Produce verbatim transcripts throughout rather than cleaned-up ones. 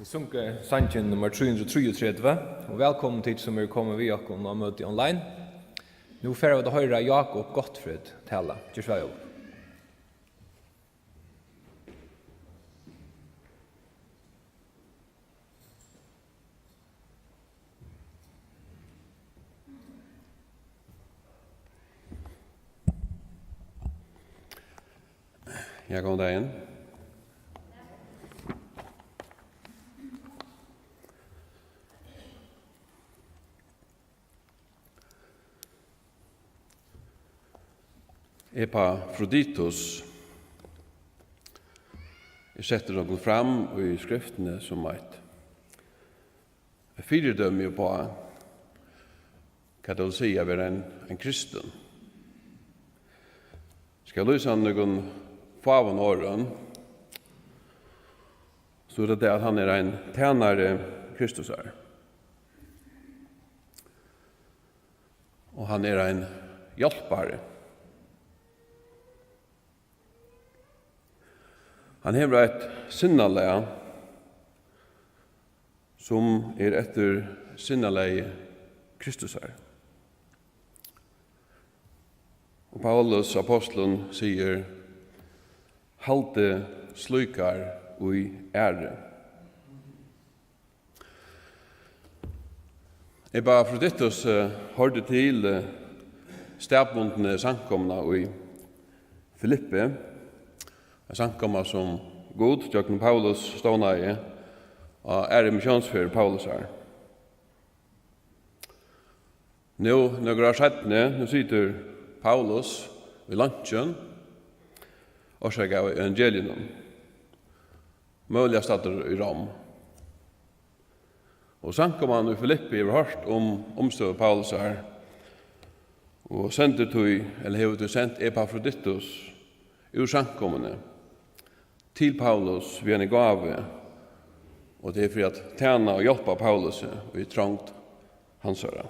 Sungu sangin nummar trý hundrað og trýogtretivu, og vælkomin tit, sum eru komin við okkum á møti online. Nú fara vit at hoyra Jákup Gottfried tala. Ger so væl, Jákup. Ja, góðan dagin. Epafroditus er settur okkum fram í skriftini sum eitt fyridømi upp á, hvat tað vil siga at vera ein, ein kristin. Skal eg lýsa hann nøkrum fáum orðum, so er tað tað, at hann er ein tænari Kristusar. Og hann er ein hjálpari. Hann hevur eitt sinnalag, sum er eftir sinnalagi Kristusar. Og Paulus, ápostulin, sigur: "Haldið slíkar í æru." Epafroditus, eh, hoyrdi til, eh, staðbundnu samkomuna í Filippi, ein samkoma, sum Gud gjøgnum Paulus stovnaði á aðru missiónsferð Paulusar. Nú, nøkur ár seinni, nú situr Paulus í leinkjum, orsakað av evangeliinum, møguliga staddur í Rom. Og samkoman í Filippi hevur hoyrt um umstøður Paulusar og sendir tí, ella hevur tí sent Epafroditus úr samkomuni til Paulus við eini gávu, og tað er fyri at tæna og hjálpa Paulusi í trongd hansara.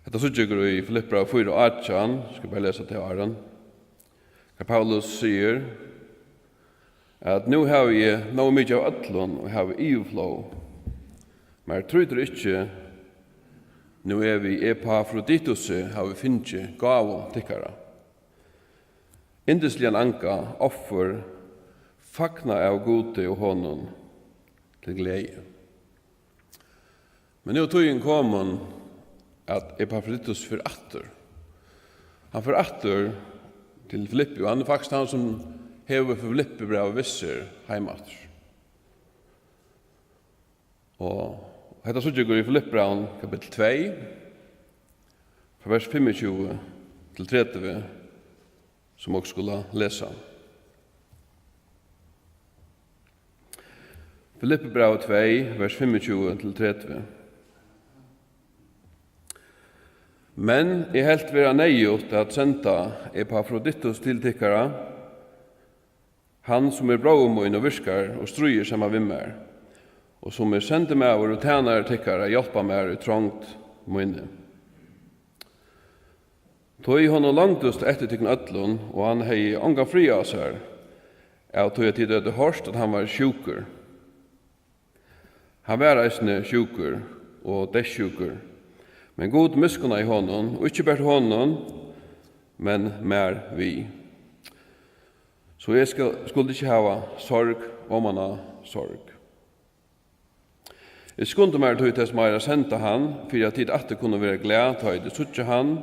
Hetta síggja okur í Filippibrævi fýra átjan, skal bara lesa tað áðrenn, har Paulus sigur, at: "Nú havi eg nóg mikið av øllum og havi yvirflóð. Mær trýtur ikki, nú eg við Epafroditusi havi fingið gávu tykkara. Yndisligan anga, offur, fagnað av Gudi og honum til gleði." Men nú er tíðin komin, at Epafroditus fer aftur. Hann fer aftur til Filippi, og hann er faktiskt hann, sum hevur Filippibrævið við sær heim aftur. Og hetta síggja okur í Filippibrævinum, kapittul tvey, frá vers fimmogtjúgu til tretivu, sum okur skulu lesa. Filippibrævið tvey, vers fimmogtjúgu til tretivu. Men eg helt vera neyðugt at senda Epafroditus til tykkara, hann sum er bróðir mín og virkar og stríðir saman við mær, og sum er sendimaður og tænari tykkara at hjálpa mær í trongd míni. Tí honum longdist eftir tykkum øllum, og hann hevði ongan friða á sær, av tí at tit høvdu hoyrt, at hann var sjúkur. Hann var eisini sjúkur og deyðsjúkur, men Gud miskunnaði honum, og ikki bert honum, men mær við, so eg skal, skuldi ikki hava sorg oman á sorg. Eg skundi mær tí tess meira at senda hann, fyri at tit aftur kunnu vera glað, tá ið tit síggja hann,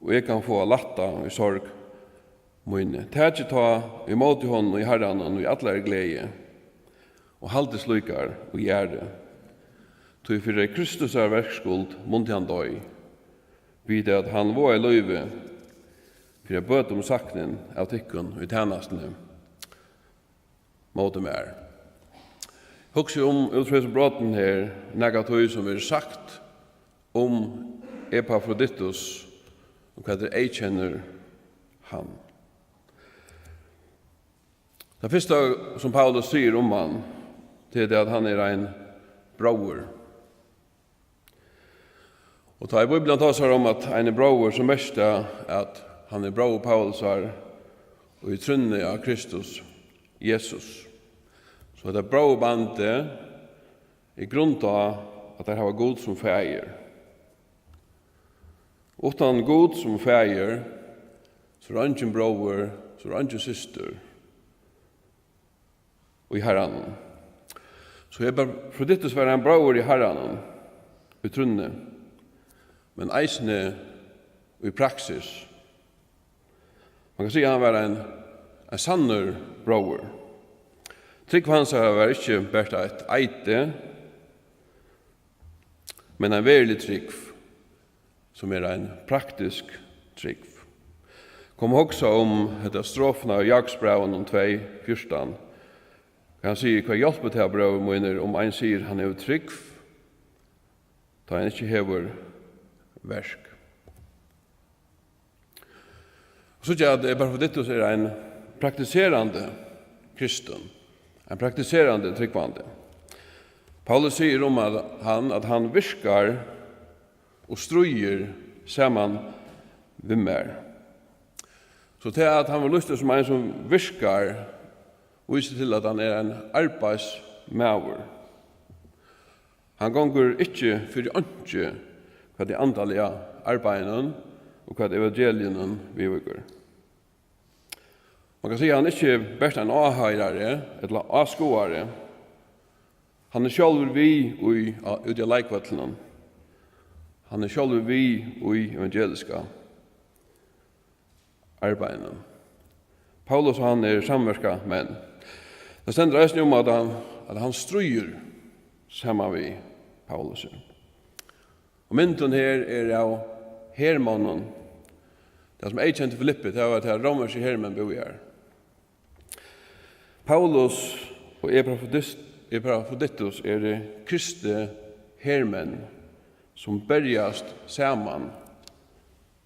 og eg kann fáa lætta í sorg míni. Takið tá ímóti honum í Harranum í allari gleði, og haldið slíkar í æru. Tí fyri Kristusar verks skuld mundi hann doyð, við at hann vágaði lívið, fyri at bøta um saknin av tykkum í tænastuni móti mær. Hugsið um, út frá hesum brotinum her, nakað av tí, sum verður sagt um Epafroditus, og hvat er eyðkennir hann. Tað fyrsta, sum Paulus sigur um hann, tað er tað, at hann er ein bróðir. Og tá ið Bíblian tosar um, at ein er bróðir, so merkir tað, at hann er bróðir Paulusar í trúnni á Kristus Jesus. So hetta bróðurbandið er grundað á, at teir hava Gud sum faðir. Uttan Gud sum faðir, so er eingin bróðir, so er eingin systir í Harranum. So Epafroditus var ein bróðir í Harranum, í trúnni, men eisini í praksis. Man kann siga, at hann var ein, ein sannur bróðir. Trúgv hansara var ikki bert eitt eiti, men ein verulig trúgv, sum er ein praktisk trúgv. Kom og hugsa um hetta strofuna í Jakobsbrævinum tvey fjúrtan. Hann sigur: "Hvat hjálpir tað, bróðir mínir, um ein sigur, hann hevur trúgv, tá hann ikki hevur verk?" Og síggja, at Epafroditus er ein praktiserandi kristin, ein praktiserandi trúgvandi. Paulus sigur um at hann, at hann virkar og stríðir saman við mær. So tað, at hann var lýstur sum ein, sum virkar, vísir til, at hann er ein arbeiðsmaður. Hann gongur ikki fyri einki, hvat tað andaliga arbeiðinum og hvat evangeliinum viðvíkur. Man kann siga, at hann er ikki bert ein áhoyrari ella áskoðari. Hann er sjálvur við í, á, úti á leikvøllinum. Hann er sjálvur við í evangeliska arbeiðinum. Paulus og hann eru samverkamenn. Tað stendur eisini um, at hann, at hann stríðir saman við Paulusi. Og myndin her er av hermonnum. Tað, sum eyðkendi Filippi, tað var, at teir rómversku hermenn búðu har. Paulus og Epafrodis-, Epafroditus eru kristnir hermenn, sum berjast saman,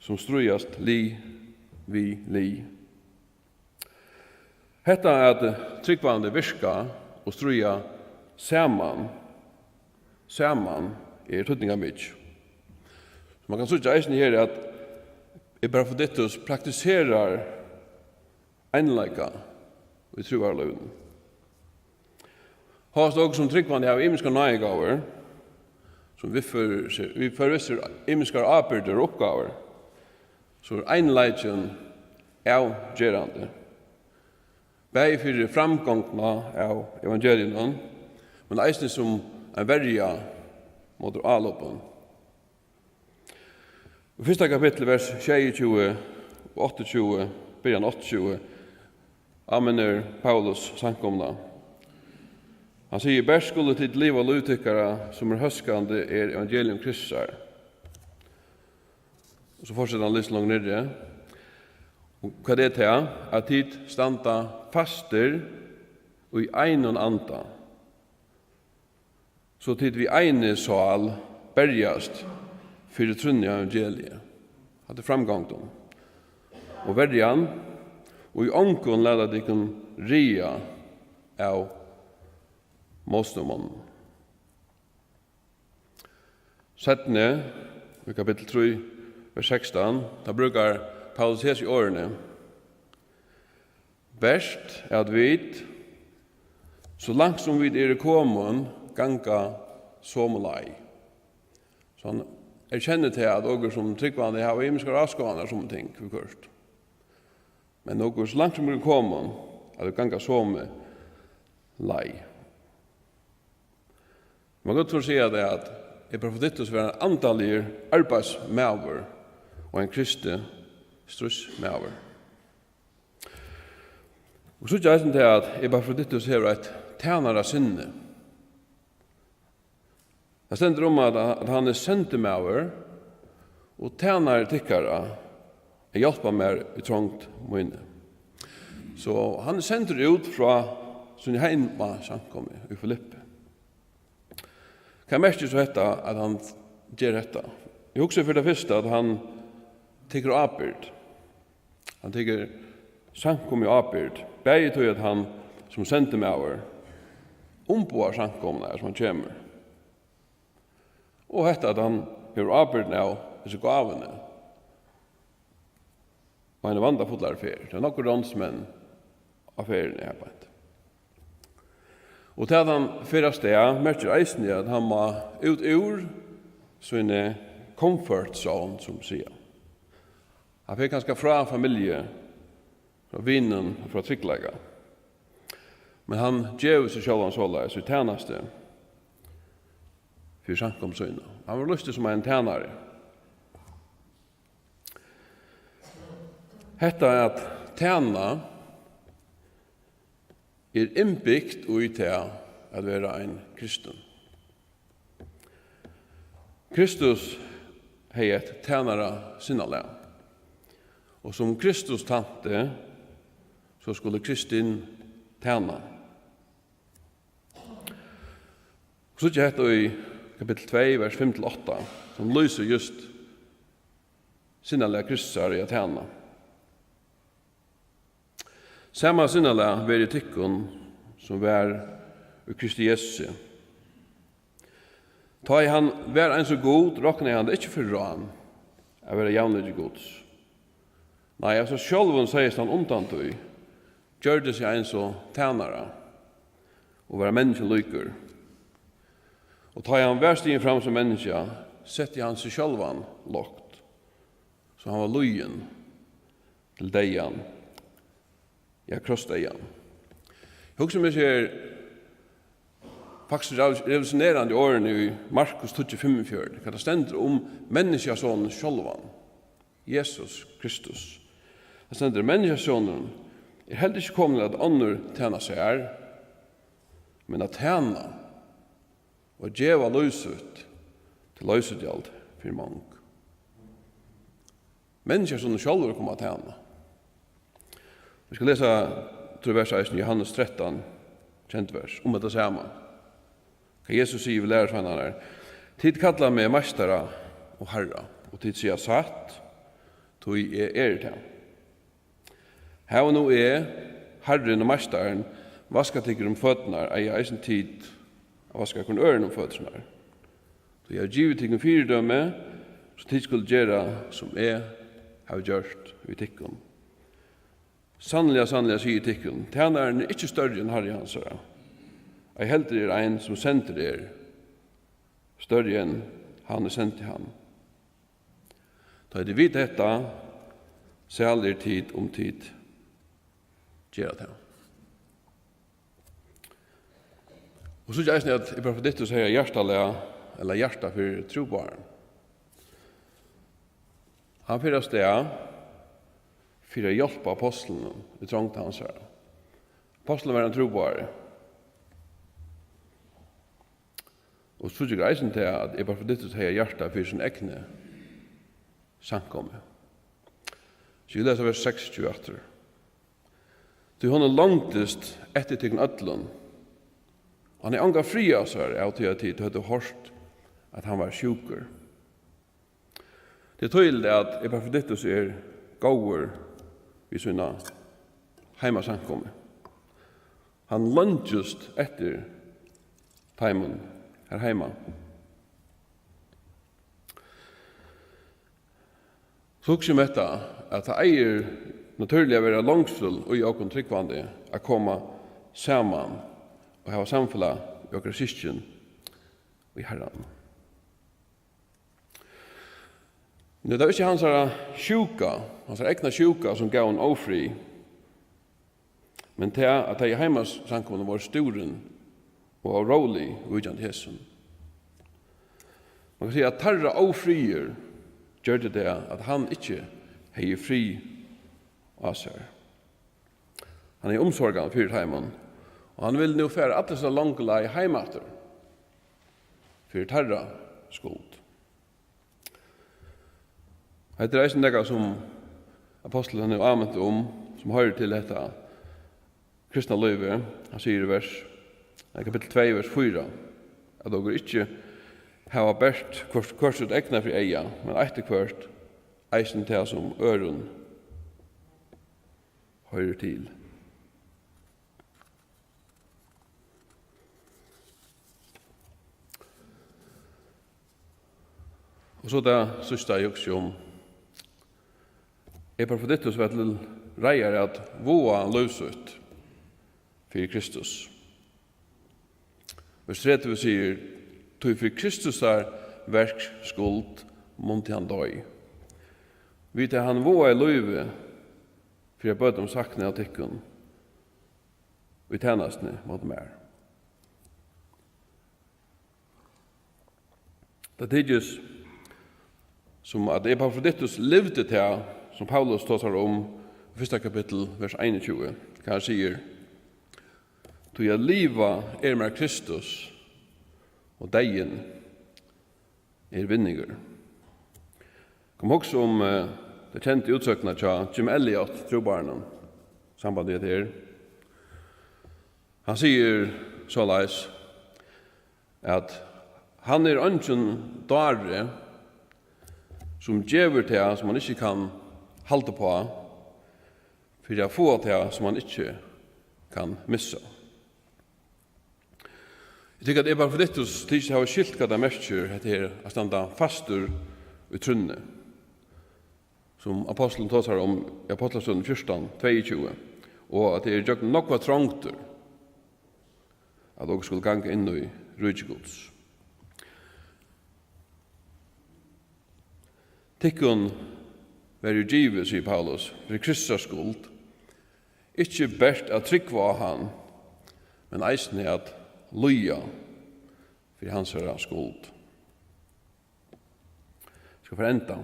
sum stríðast lið við lið. Hetta, at trúgvandi virka og stríða saman, saman, er týdningarmikið. Man kann síggja eisini her, at Epafroditus praktiserar einleika í trúarlívinum. Hóast okur sum trúgvandi hava ymiskar náðigávur, sum viðførir seg, viðførir við sær ymiskar ábyrgdir og uppgávur, so er einleikin avgerandi, bæði fyri framgongdina av evangeliinum, men eisini sum ein verja móti álopum. Í fyrsta kapitli, vers sjeyogtjúgu og áttaogtjúgu, byrjan áttaogtjúgu, áminnir Paulus samkomuna. Hann sigur: "Bert skulu tit liva lív tykkara, sum er hóskandi, er evangelium Kristusar." Og so fortsetir hann litt longur niðri. Og hvat er tað? "At tit standa fastir í einum anda, so tit við eini sál berjast fyri trúnni á evangeliið." Hatta er framgongdin. Og verjan, og í ongum lata tykkum ræða av mótstøðumonnum. Seinni, í kapittul trý, vers sekstan, tá brúkar Paulus hesi orðini: "Bert at vit, so langt sum vit eru komin, ganga somu leið." So hann erkennir tað, at okur sum trúgvandi hava ymiskar áskoðanir sum ting viðhvørt. Men okur, so langt sum vit eru komin, at vit ganga somu leið. Man kann gott siga tað, at Epafroditus var ein andaligur arbeiðsmaður og ein kristin stríðsmaður. Og síggja eisini tað, at Epafroditus hevur eitt tænarasinni. Tað stendur um, at, at hann er sendimaður og tænari tykkara at hjálpa mær í trongd míni. So hann er sendur út frá síni heimasamkomu í Filippi. Hvat merkir so hetta, at hann ger hetta? Eg hugsi fyri tað fyrsta, at hann tekur ábyrgd. Hann tekur samkomu ábyrgd, bæði tí, at hann sum sendimaður umboðar samkomuna, har sum hann kemur, og hetta, at hann hevur ábyrgdina av hesi gávuni á eini vandafullari ferð. Tað eru nógvir ránsmenn á ferðini har beint. Og tað, at hann fer av stað, merkir eisini, at hann má út úr síni comfort zone, sum siga. Hann fer kanska frá familju, frá vinum og frá tryggleika. Men hann gevur seg sjálvan soleiðis í tænastu fyri samkomu sína. Hann verður lýstur sum ein tænari. Hetta at tæna er innbygt í tað at vera ein kristin. Kristus hevði eitt tænara sinnalag, og sum Kristus tænti, so skuldi kristin tæna. Síggja hetta í kapittul tvey, vers fimm til átta, sum lýsir júst sinnalag Kristusar í at tæna. Sama sinnalag veri í tykkum, sum var í Kristi Jesusi. Tá ið hann var eins og Gud, roknaði hann tað ikki fyri rán at vera javnlíki Guds. Nei, av sær sjálvum segðist hann undan tí, gjørdi seg eins og tænara og var menniskjum líkur. Og tá ið hann var stigin fram sum menniskja, setti hann seg sjálvan lágt, so hann var lýðin til deyðan, ja, krossdeyðan. Hugsi meg sær faktiskt rev-, revolutionerandi orðini í Markus tíggju fimmogfjøruti, hvat tað stendur um menniskjasonin sjálvan, Jesus Kristus. Tað stendur: Menniskjasonurin er heldur ikki komin, at onnur tæna sær, men at tæna og geva lív sítt til loysigjald fyri mong. Menniskjasonur sjálvur kom at tæna. Vit skal lesa trý vers eisini, Jóhannes trettan, kent vers, um hetta sama. Hvat Jesus sigur við lærisveinarnar: Tit kalla meg meistara og harra, og tit siga satt, tí eg eri tað. Havi nú eg, Harrin og Meistarin, vaskað tykkum um føturnar, eiga eisini tit at vaska hvønn øðrum um føturnar. Tí eg havi givið tykkum fyridømi, so tit skulu gera, sum eg havi gjørt við tykkum. Sanniliga, sanniliga, sigi eg tykkum, tænarin er ikki størri enn harri hansara, ei heldur er ein, sum sendur er, størri enn hann, ið sendi hann. Tá ið tit vita hetta, sælir eru tit, um tit gera tað. Og síggja eisini, at Epafroditus hevði hjartalag, ella hjarta fyri trúboðarum. Hann fer av stað fyri at hjálpa apostlinum í trongd hansara. Apostlurin var ein trúboðari. Og so er eisini tað, at Epafroditus hevði hjarta fyri sín egni samkomu. So eg lesi vers seksogtjúgu aftur. Tí honum longdist eftir tykkum øllum. Hann hevði ongan frið á sær av tí, at tit høvdu hoyrt, at hann var sjúkur. Tað er týðiligt, at Epafroditus er góður við sína heimasamkomu. Hann leingist eftir teimum her heima. So hugsi um hetta, at tað eigur natúrliga at vera longsul í okkum trúgvandi at koma saman og hava samfelag við okkara systkin í Harranum. Men tað var ikki hansara sjúka, hansara egna sjúka, sum gav honum ófrið, men tað, at tey í heimasamkomuni vóru stúrin og órólig, víkjandi hesum. Man kann siga, at teirra ófriður gjørdi tað, at hann ikki hevði frið á sær. Hann hevði umsorgan fyri teimum, og hann vil nú fara alla hesa longu leið heim aftur fyri teirra skuld. Hetta er eisini nakað, sum apostlurin hevur ámint um, sum hoyrir til hetta kristna lívið. Hann sigur í vers, nei, kapittul tvey, vers fýra, at okur ikki hava bert hvørt, hvørt sítt egna fyri eyga, men eitt og hvørt eisini tað, sum øðrum hoyrir til. Og so tað síðsta, eg hugsi um. Epafroditus var til reiðar at vága lív sítt fyri Kristus. Vers tretivu sigur: "Tí fyri Kristusar verks skuld mundi hann doy, við tað hann vágaði lívið fyri at bøta um saknið av tykkum í tænastuni móti mær." Tað tykist, sum at Epafroditus livdi tað, sum Paulus tosar um í fyrsta kapittul, vers einogtjúgu, har hann sigur: "Tí at liva er mær Kristus, og deyðin er vinningur." Kom hugsa um, eh, ta kendu útsøgnina hjá Jim Elliot, trúboðaranum, samband við hetta her. Hann sigur soleiðis, at hann er eingin dári, sum gevur tað, sum hann ikki kann halda uppá, fyri at fáa tað, sum hann ikki kann missa. Eg tykki, at Epafroditus tykist hava skilt, hvat tað merkir, hetta her at standa fastur í trúnni, sum apostlurin tosar um í Apostlasøguni fjúrtan tveyogtjúgu, og at tað er gjøgnum nógvar trongdir, at okur skulu ganga inn í ríki Guds. "Tykkum verður givið", sigur Paulus, "fyri Kristusar skuld, ikki bert at trúgva á hann, men eisini at líða fyri hansara skuld." Eg skal fara at enda.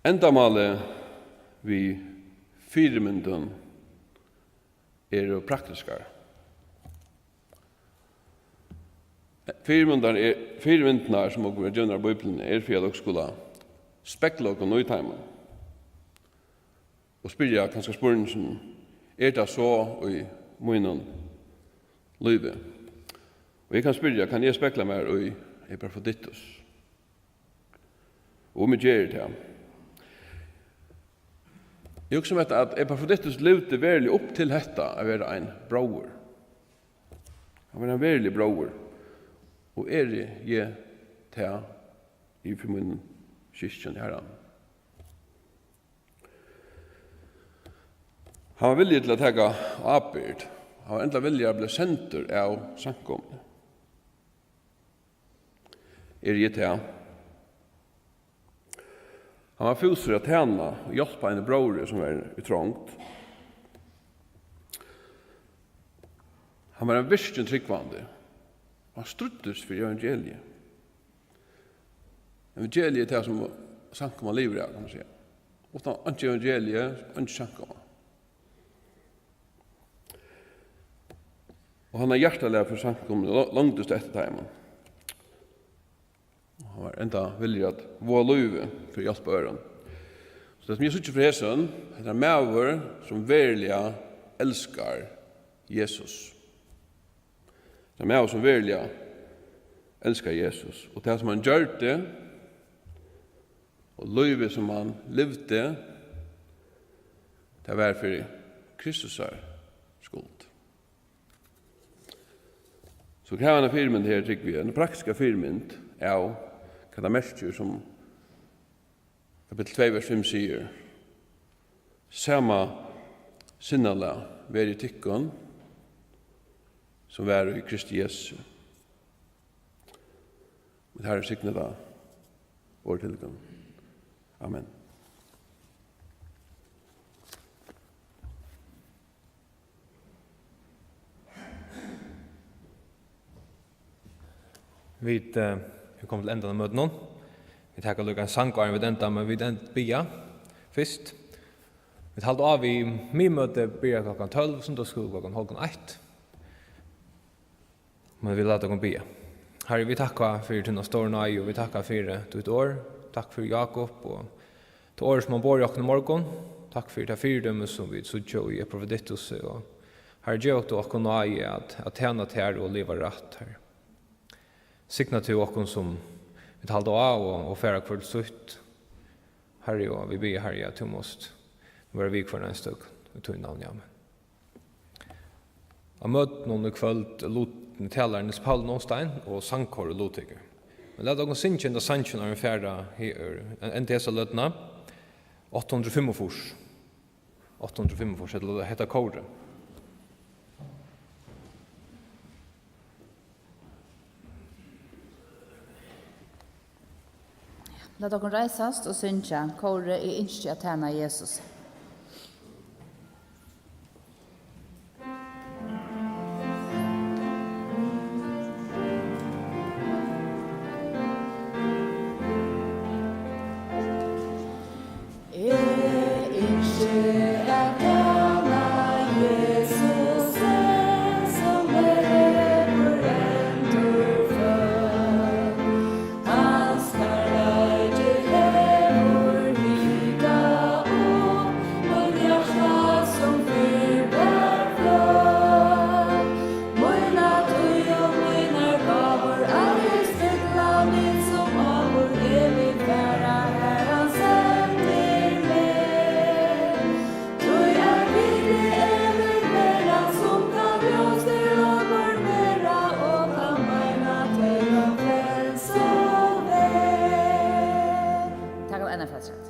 Endamálið við fyrimyndum eru praktiskar. Fyrimyndar er, fyrimyndirnar, sum okur verða givnar av Bíbliuni, er fyri, at okur skula spegla okkum í teimum og spyrja kanska spurningin: "Er tað so í mínum lívi?" Og eg kann spyrja: Kann eg spegla mær í Epafroditus? Og um eg geri tað. Eg hugsi um hetta, at Epafroditus livdi veruliga upp til hetta, at vera ein bróðir. Hann var ein veruligur bróðir. Og eri eg tað yvir fyri mínum systkin í Harranum? Hann var villigur til at taka ábyrgd. Hann var endiliga villigur at blíva sendur av samkomuni. Eri eg tað? Hann var fúsur at tæna og hjálpa einum bróðri, sum var í trongd. Hann var ein virkin trúgvandi. Hann stríddist fyri evangeliið. Evangeliið er tað, sum samkoman livir av, kann man siga. Uttan einki evangeliið, einki samkoma. Og hann hevði hjartalag fyri samkomuni, lo-, longdist eftir teimum. Og hann var enntá villigur at vága lívið fyri at hjálpa øðrum. So tað, sum eg síggi frá hesum, hetta er ein maður, sum veruliga elskar Jesus. Tað er ein maður, sum veruliga elskar Jesus. Og tað, sum hann gjørdi, og lívið, sum hann livdi, tað var fyri Kristusar skuld. So okur hava eina fyrimynd her, trúgvi eg, eina praktiska fyrimynd av, hvat tað merkir, sum kapittul tvey, vers fimm sigur: "Sama sinnalag verði í tykkum, sum var í Kristi Jesu." Mín Harri signi tað orð til tykkum. Amen. Vit, eh, eru komin til endan av møtinum. Vit taka líka ein sang, áðrenn vit enda, men vit end-, biðja fyrst. Vit halda á við miðmøti, byrjar klokkan tólv, sunnudagsskúli klokkan hálvgum eitt. Men vit lata okkum biðja. Harri, vit takka fyri tína stóru náði, og vit takka fyri títt orð. Takk fyri Jákup og tað orð, sum hann borið okkum í morgun. Takk fyri tað fyridømi, sum vit síggja í Epafroditusi. Og Harri, gev tú okkum náði at, at tæna tær og liva rætt, Harri. Signa tú okkum, sum vit halda á og, og fara hvørt sítt. Harri, og vit biðja, Harri, at tú mást vera við hvønn einstøkan. Í tínum navni, amen. Á møtinum í kvøld er lut-, talarin Niels Paul Nónstein og sangkórið luttekur. Men lat okkum syngja henda sangin, áðrenn vit fara her, en, enda hesa løtuna. Átta hundrað og fimmogfýrs. Átta hundrað og fimmogfýrs, hetta, hetta kórið. Lat okkum reisast og syngja kórið: Eg ynski at tæna Jesus. Eg ynski at tæna Jesusi, sum verður endurføddur. Hans kærleiki hevur hitað upp mítt hjarta, sum fyrr var fløkt. Mína tíð og mínar gávur, ei spegla meg sum áður, eg vil fara, har hann sendir meg. Tí at virði eg vil vera, sum kann ljósið okur bera, og kann beina tey á frelsu veg. Tað kann enn ein ferð.